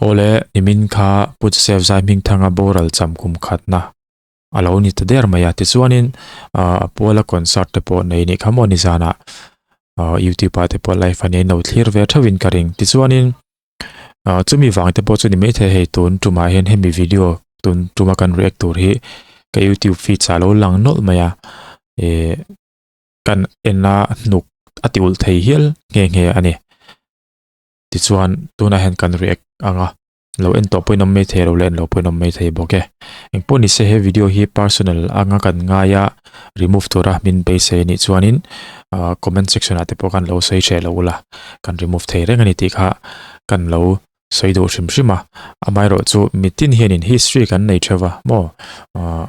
Awle, nimin kha Pu Joseph Zaihmingthanga boral cham kum khatna a lo ni ta der mai a. Tichuanin a puala concert te pawh nei nih kha maw nizanah youtube ah te pawh live a nia lo thlir ve theuhin ka ring. Tichuanin chumi vang te pawh chu ni maithei hei tun tumah hian hemi video tun tuma kan react tur hi ka youtube feed ah a lo lang nawlh mai a eh kan en a hnuk a ti ulh thei hial nghe nghe a ni. Tichuan tunah hian kan react ang a, lo en tawh pawhin awm mai thei lo leh en lo pawhin awm mai thei bawk e. Engpawh ni se he video hi personal anga kan ngai a remove tura min beisei anih chuanin ah comment section ah te pawh khan lo sawi hreh lo ula kan remove thei reng a ni tih kha kan lo sawi duh hrim hrim a. Amaherawhchu mitin hianin history kan nei theuh va maw ah.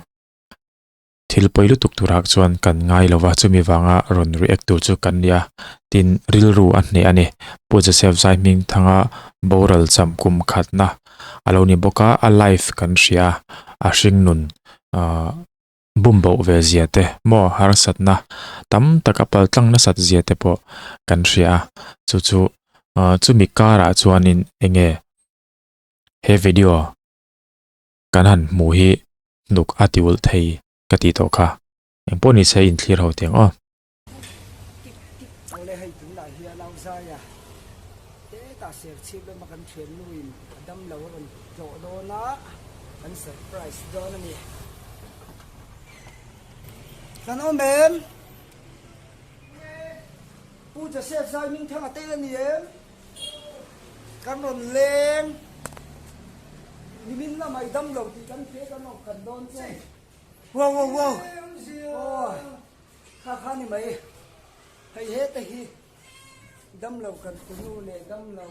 Thil pawi lutuk turah chuan kan ngai lo va, chumi vanga rawn react tur chu kan nia. Tin, rilru a hneh a ni. Pu Joseph Zaihmingthanga boral cham kum khatna a lo ni bawk a, a life kan hria a, a hringnun ahh bumboh ve zia te maw harsatna tam tak a paltlang nasat zia te pawh kan hria a, chu chu ahh chumi karah chuanin enge he video kan han hmu hi hnuk a ti ulh thei ka tih tawh kha. Engpawh ni se inthlir ho tiang aw. Awle hei tunah hian au zaia hetah serchhip lama kan thiannuin a damlo a rawn tlawh dawn a, kan surprise dawn a ni. Kan awm em? Pu Joseph Zaimingthanga te a ni em? Kan rawn leng nimin lamah i dam lo tih kan hria kan rawn kan dawn che. Wow wow wow aw kha kha ni mai hei heta hi dam lo kan tunu leh dam lo.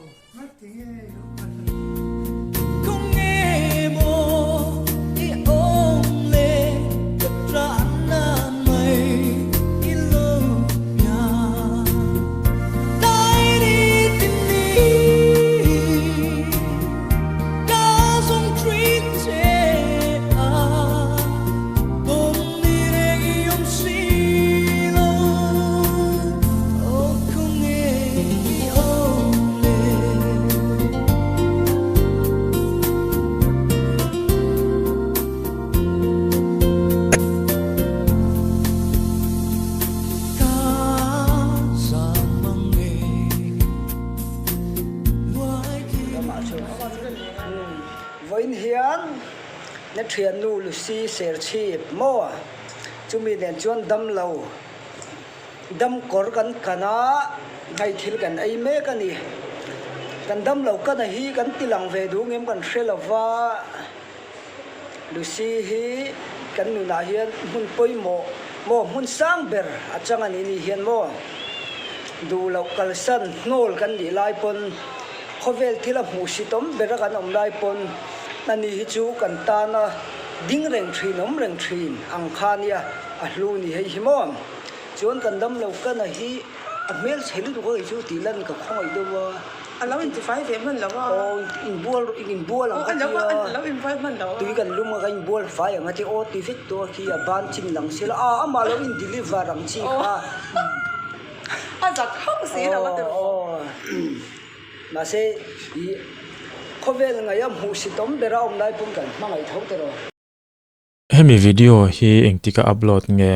Vawiin hian na thiannu Lucy Serchhip maw chumi nen chuan damlo Damkawr kan kan a, hei thil kan ei mek a ni. Kan damlo kana hi kan ti lang ve duh ngem kan hre lo va, Lucy hi kan nunah hian hmun pawimawh maw hmun sang ber a chang a ni ni hian maw duh loh kalsan hnawl kan nih lai pawn khawvel thil a hmuhsitawm ber a kan awm lai pawn a ni hi chu kan tana ding reng thin awm reng thin ang kha nia a hlu ni hei hi maw. Chuan kan dam lo kana hi a hmel chhe lutuk a kei chu tih lan ka khawngaih deuh a. A lo intifai ve hman lo a. Aw inbual inbual ang ka ti a. A lo inbual hman lo a. Tui kan lum a ka inbual fai ang a ti aw ti vek tawh a khi a ban chin lang sela a amah lo in deliver ang chi kha. A zak hauh si lo a ti rawh. Aw mahse i khawvel ngaih a hmuhsitawm ber a awm lai pawn kan hmangaih tho ta rawh. Hemi video hi engtika upload nge?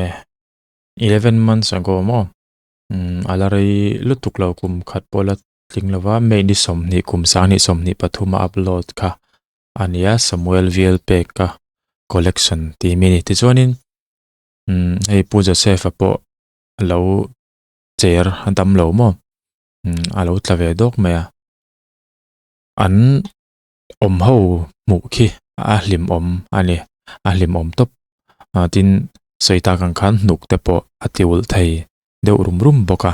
11 months ago maw umm a la rei lutuk lo kum khat pawh la tling lo va May ni 20 kum sang ni 23 a upload kha a nia Samuel Velpeka collection tih mi a ni tichuanin umm hei Pu Joseph a pawh a lo cher a dam lo maw umm a lo tla ve dawk mai a an awm ho hmuh khi a hlimawm a ni a hlimawm tawp ah tin sawi tak ang khan hnuk te pawh a ti ulh thei deuh rum rum bawk a.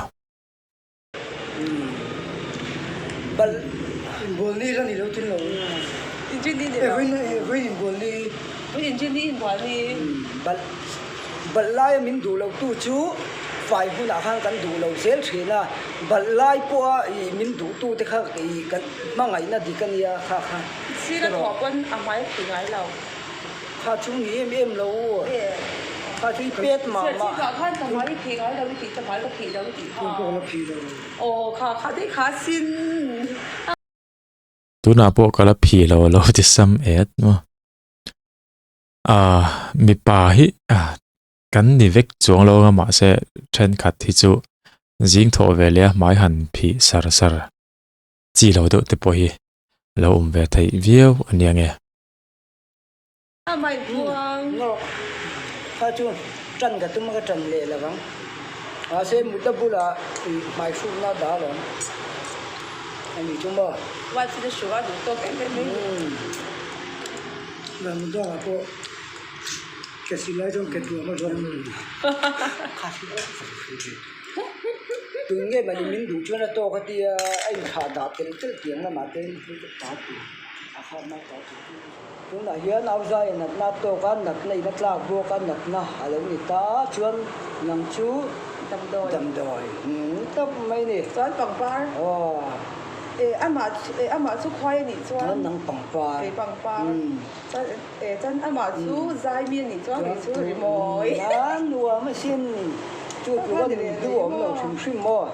Balh laia min duh loh tu chu fai hunah khan kan duh lo zel thin a, balh lai pawha ih min duh tu te kha ih kan hmangaihna dik a nia kha kha. Sir a thawh pawn a hmai a phih ngai lo. Kha chu ni em em lo u. Kha chu i pet mah mah. Serchhip ah khan ka hmai i phih ngai lo i tih ka hmai ka phih lo i tih kha. Tun pawh ka la phih lo. Aw kha kha te kha sin. Tunah pawh ka la phi lo a lo ti sam et maw. Ah mipa hi kan ni vek chuang lo anga mahse thenkhat hi chu zing thawh ve leh a hmai han phih sar sar chi lo deuh te pawh hi a lo awm ve theih viau a nia nge. A mai buang. Ngawk kha chu tan ka tum a ka tan leh lo ang. Mahse mutna bulah ih hmai hrukna a dah alawm. A ni chu maw? Wife te hruk a duh tawk em em mai ni. Van mutna ah pawh ke silai chuan ke tuam a zawng a ni. Tun nge mahni min duh chuan a tawk a tia a inthlah dah tel tel tiang lamah te ta tur a kha hma ta tur. Tunah hian Auzaia natna a tawk a, natna in a tlak bawk a, natna a lo ni ta a, chuan nang chu Damdawi. Damdawi tawp mai ni. Chuan pangpar. Aw. E amah e amah chu khuai a nih chuan. Chuan nang pangpar. Kei pangpar. Chuan e chuan amah chu zaimi a nih chuan kei chu rimawi. A nuam asin. Chu tluk a nun hlu a awm lo hrim hrim maw.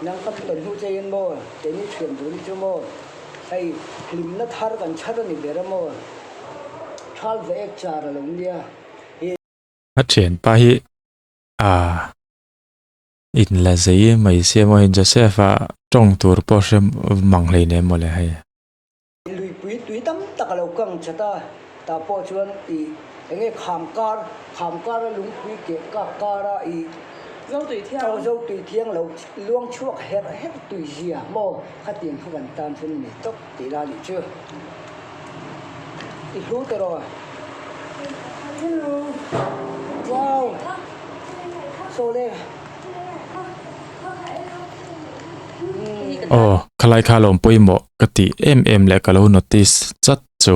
Nang ka tawn hnu che in maw, keini thian dun hi chu maw. Hei hlimna thar kan chhar a ni ber a maw? Thal ve ek char a lo nia. I. A thianpa hi ah in la zei mai sia maw hei Joseph a tawng tur pawh hre mang hlei nem mawle hei. Luipui tui tam tak a lo kang chat a, tah pawh chuan i enge kham kar, kham kar a lungpui keh kak kar a i Zo tui thiang. Aw zo tui thiang lo luang chhuak herh herh tui zia maw? Khatiang kha kan tan chuan a ni tawp tih la nih chu. I hlu ta rawh. Hello. Wow. Saw le. Aw, khalai kha lawm pawimawh ka tih em em leh ka lo notice chat chu.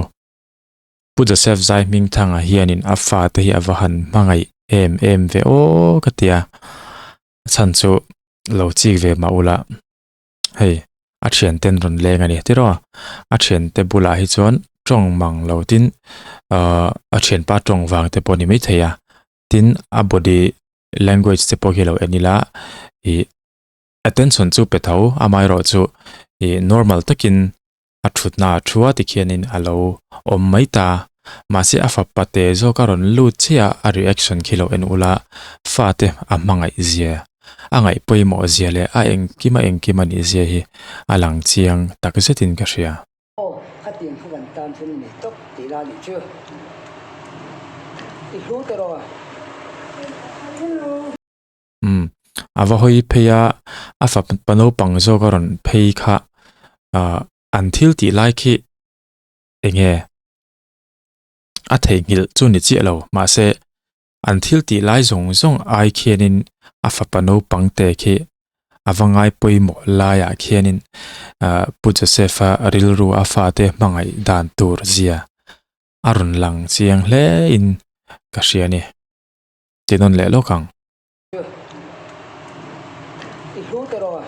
Pu Joseph Zaihmingthanga hianin a fate hi a va han hmangaih em em ve aw ka ti a, a chhan chu lo chik ve mah ula hei a thianten rawn leng a ni tiraw a thiante bulah hi chuan tawng mang lo tin ahh a thianpa tawng vang te pawh a ni maithei a tin a body language te pawh hi lo en ila ih attention chu pe tho amaherawhchu ih normal takin. A thutna a thu a tikhianin a lo awm mai ta. Mahse a fapa te zawk a rawn lut chiah a, a reaction khi lo en ula, fate a hmangaih zia, a ngaih pawimawh zia leh a engkim a engkim a nih zia hi a lang chiang tak zetin ka hria. Aw, khatiang kha kan tan chuan a ni tawp tih la nih chu. I hlu ta rawh. Hello. Umm a va hawi phei a, a fapa naupang zawk a rawn phei kha ah an thil tih lai khi eng nge a theihnghilh chu ni chiah lo mahse an thil tih lai zawng zawng ai khianin a fapa naupang te khi a va ngai pawimawh laiah khianin ah Pu Joseph-a rilru a fate hmangaih dan tur zia a rawn lang chiang hle in ka hria a ni. Ti nawn leh lawk ang. I hlu ta rawh.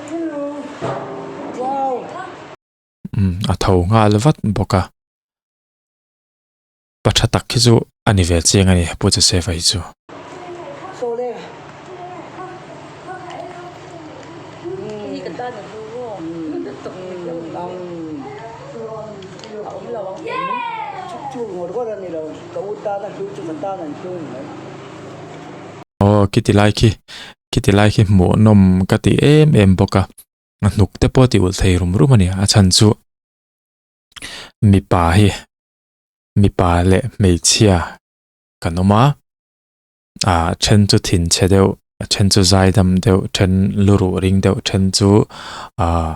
Hello. Wow. Umm a tho nghal vat bawk a. Pa tha tak hi chu a ni ve chiang a ni Pu Joseph-a hi chu. Aw khiti lai khi khiti lai khi hmuh nawm ka ti em em bawk a a hnuk te pawh a ti ulh thei rum rum a ni a chhan chu mipa hi mipa leh hmeichhia kan awm a ah then chu thinchhe deuh a then chu zaidam deuh then luruh ring deuh then chu ah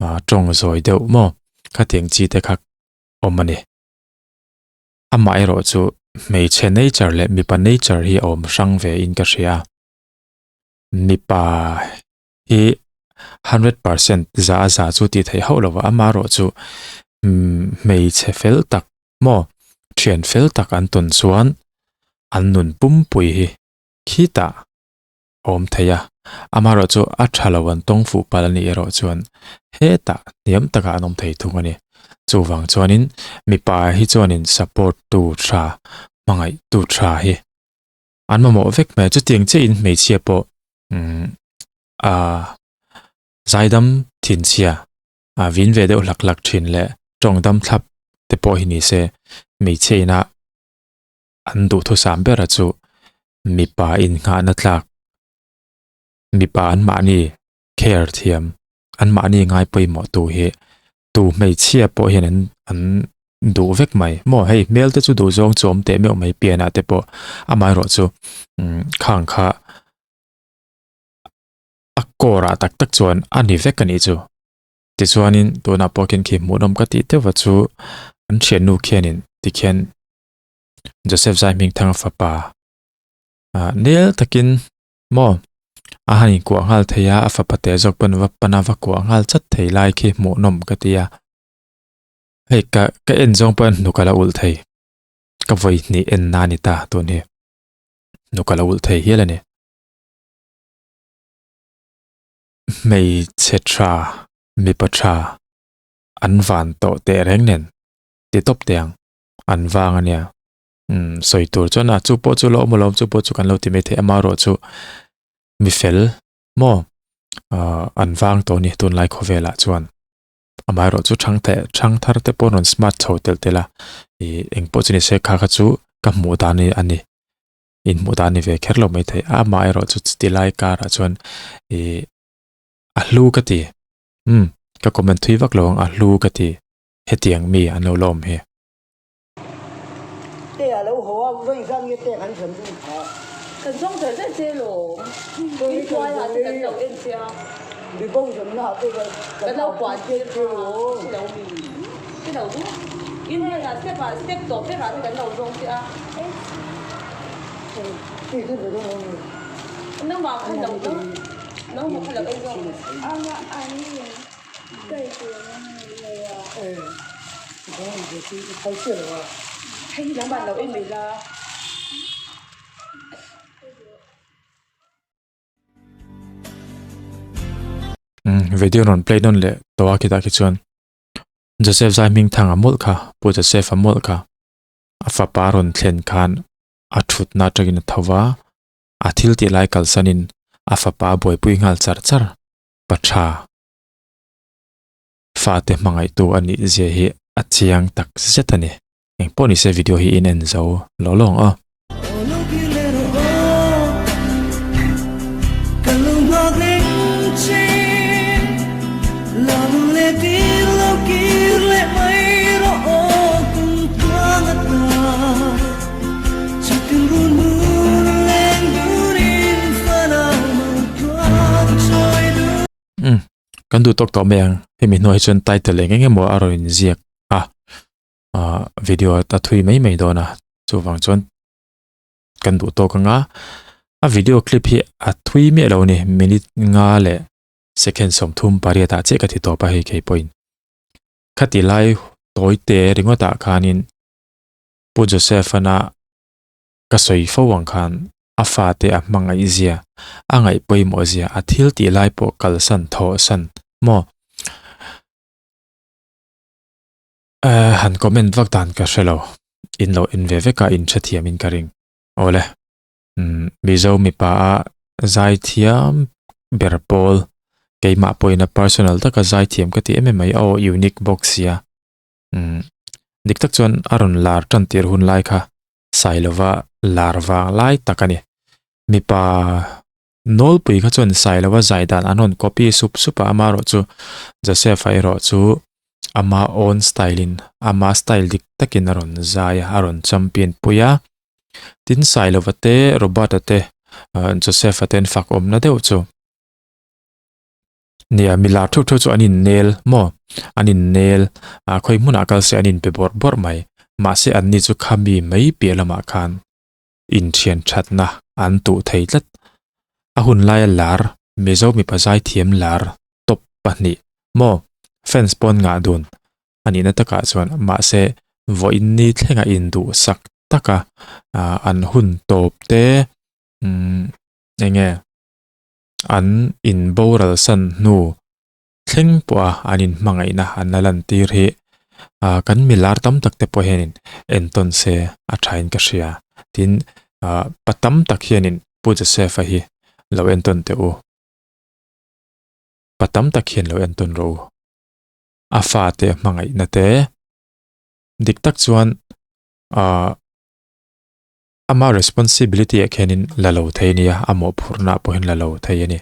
ah tawng zawi deuh maw khatiang chi te kha awm a ni. Amah erawh chu hmeichhe nature leh mipa nature hi a awm hrang ve in ka hria. Mipa hi 100% za a za chu tih theih hauh lo va, amah erawh chu hmeichhe fel tak maw thian fel tak an tawn chuan an nun pumpui hi khitah a awm thei a. Amaherawh chu a tha lo an tawng fuh palh a nih erawh chuan hetah hniam takah an awm thei thung a ni. Chuvang chuanin mipa hi chuanin support tu tha, hmangaih tu tha hi an mamawh vek mai a. Chutiang chiahin hmeichhia pawh umm ah zaidam thinchhia. A vin ve deuh hlak hlak thin leh tawng dam thlap te pawh hi ni se hmeichhe ina an duhthusam bera chu mipa innghahna tlak mipa an mahni care thiam an mahni ngai pawimawh tu hi tu hmeichhia pawh hian an an duh vek mai maw hei hmel te chu duh zawng chu awm teh meuh mai pianah te pawh amaherawh chu umm khang kha a core ah tak tak chuan a ni vek a nih chu tichuanin tunah pawh khian khi hmuhnawm ka tih deuh a chu an thiannu khianin tikhian Joseph Zaihmingthanga fapa ah nel takin maw a han inkuah nghal thei a a fapa te zawk pawn va pan a va kuah nghal chat thei lai khi hmuhnawm ka ti a hei ka ka en zawng pawh hian hnuk a la ulh thei ka vawi hnih en na a ni ta tun hi hnuk a la ulh thei hial a ni. Hmeichhe tha mipa tha an van tawh teh reng nen ti tawp teh ang an vang a nia umm sawi tur chuan a chu pawh chu lo awm alawm chu pawh chu kan lo ti mai thei amaherawh chu mi fel maw ahh an vang tawh a ni tunlai khawvelah chuan amaherawh chu thang theh thang thar te pawh an rawn smart chho telh telh a ih engpawh chu ni se kha kha chu ka hmuh dan a ni. inhmuh dan ni ve kher lo mai thei a amaherawh chu chuti lai karah chuan ih a hlu ka ti umm ka comment thui vak lo ang a hlu ka ti hetiang mi an lo la awm hi. Te a lo haw a vawi zan nge te kan zawn dun kha. Kan zawng zel zel che lo in hnuai ah te kan lo en che a. Bibo zawn na ah te kan lo kuah tir che lo lo mi che lo du in hnuai ah step ah step tawp ber ah te kan lo zawng che a. Video rawn play nawn leh tawh a khitah khi chuan Joseph Zaihmingthanga mawlh kha Pu Joseph-a mawlh kha a fapa rawn thlen khan a thutna atangin a tho va, a thil tih lai kalsanin a fapa a buaipui nghal char char. Pa tha fate hmangaihtu a nih zia hi a chiang tak zet a ni. Engpawh ni se video hi in en zo lo lo ang aw. Umm kan duh tawk tawh mai ang hemi hnuai chuan title eng eng emaw a rawn inziak a ah video a thui mai mai dawn a chuvang chuan kan duh tawk anga a video clip hi a thui miah lo a ni minute nga leh second 38 ah chiah ka ti tawp a hei kei pawhin khati lai tawi te ringawt ah khanin Pu Joseph-ana ka sawi fo ang khan a fate a hmangaih zia a ngaih pawimawh zia a thil tih lai pawh kalsan thawh san maw Eh han comment vak dan ka hre lo in lo en ve vek a in hrethiam in ka ring awle umm Mizo mipa a zaithiam ber pawl keimah pawhin a personal taka zaithiam ka ti em em mai a aw unique bawk sia umm dik tak chuan a rawn lar tan tir hun lai kha Sailova lar vang lai tak a ni mipa nawlpui kha chuan Sailova zai dan an rawn copy sup sup a amaherawh chu Joseph-a erawh chu ama own style in ama style dik takin a rawn zai a a rawn champion pui a tin Sailova te Robert-a te ah Joseph-a te an fak awmna deuh chu nia mi lar theuh theuh chu an innel maw an innel ah khawi hmunah kal se an inpe bawrh bawrh mai mahse anni chu khami mai piah lamah khan inthian thatna an tuh thei tlat. A hun laia lar Mizo mipa zaithiam lar top pahnih maw fans pawn ngah dun a nihna takah chuan mahse vawiin ni thlenga induhsak taka an hun tawp te umm eng nge an inboral san hnu thleng pawha an inhmangaihna an la lantir hi ah kan milar tam tak te pawh hianin entawn se a thain ka hria tin ah pa tam tak hianin Pu Joseph-a hi lo entawn teh u pa tam tak hian lo entawn rawh u. A fate hmangaihna te dik tak chuan ah ama responsibility ah khianin la lo thei a nia, a mawhphurhna pawhin la lo thei a ni.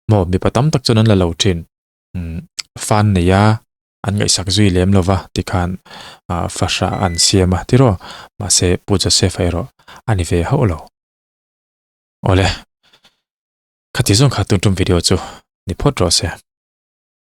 Maw mipa tam tak chuan an la lo thin. Umm fan nei a an ngaihsak zui lem lo va tikhan ah fahrah an siam a tiraw mahse Pu Joseph-a erawh a ni ve hauh lo. Awle, khati zawng kha tun tum video chu ni phawt rawh se.